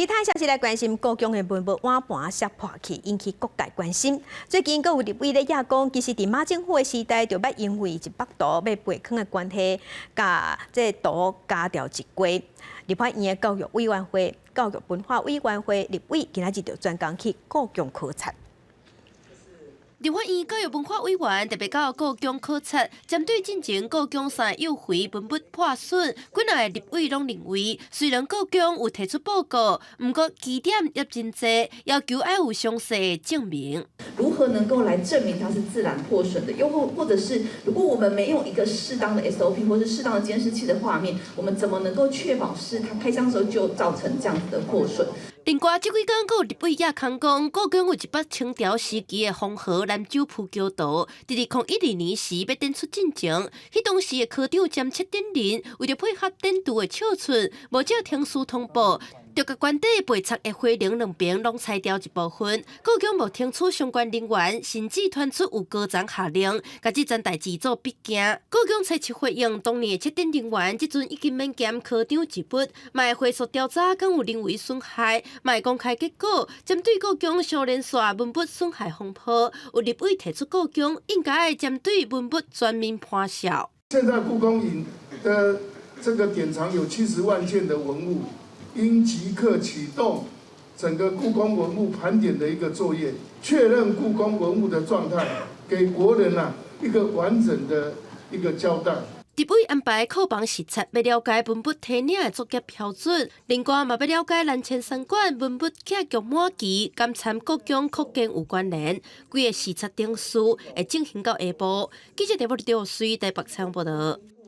其他消息來關心，故宮的文物碗盤摔破去，引起各界關心。最近閣有立委咧也講，其實佇馬政府的時代，就捌因為一幅圖欲背坑的關係，共這圖加掉一塊。立法院的教育委員會、教育文化委員會立委今仔日就專工去故宮考察。立法院教育文化委員特別到故宮考察，針對進前故宮三個幼妃文物破損，幾若個立委攏認為，雖然故宮有提出報告，毋過疑點猶真濟，要求愛有詳細的證明。如何能夠來證明它是自然破損的？又或者是，如果我們沒有一個適當的 SOP 或是適當的監視器的畫面，我們怎麼能夠確保是它開箱時候就造成這樣子的破損？另外，這幾工閣有立委也空講，故宮有一幅清朝時期的黃河南州浮橋圖，佇2012年時欲展出進前，彼當時的科長兼策展人為著配合展場的尺寸，無照程序通報，就共館底被拆的回廊兩邊攏裁掉一部分。故宮無聽取相關人員，甚至傳出有高層下令，共這層代誌做筆驚。故宮初七回應，當年的策展人員這陣已經免兼科長一職，嘛會回溯調查，敢有人為損害，嘛會公開結果。針對故宮相連紲文物損害風波，有立委提出故宮應該愛針對文物全面盤數。現在故宮隱的這個典藏有70萬件的文物，應即刻啟動整個故宮文物盤點的一個作業，確認故宮文物的狀態，給國人啊一個完整的一個交代。立委安排庫房視察，欲了解文物提領的作業標準，另外嘛欲了解南千山館文物拆局滿期，敢參故宮擴建有關聯。規个視察程序會進行到下晡。記者台北劉水台北採訪報道。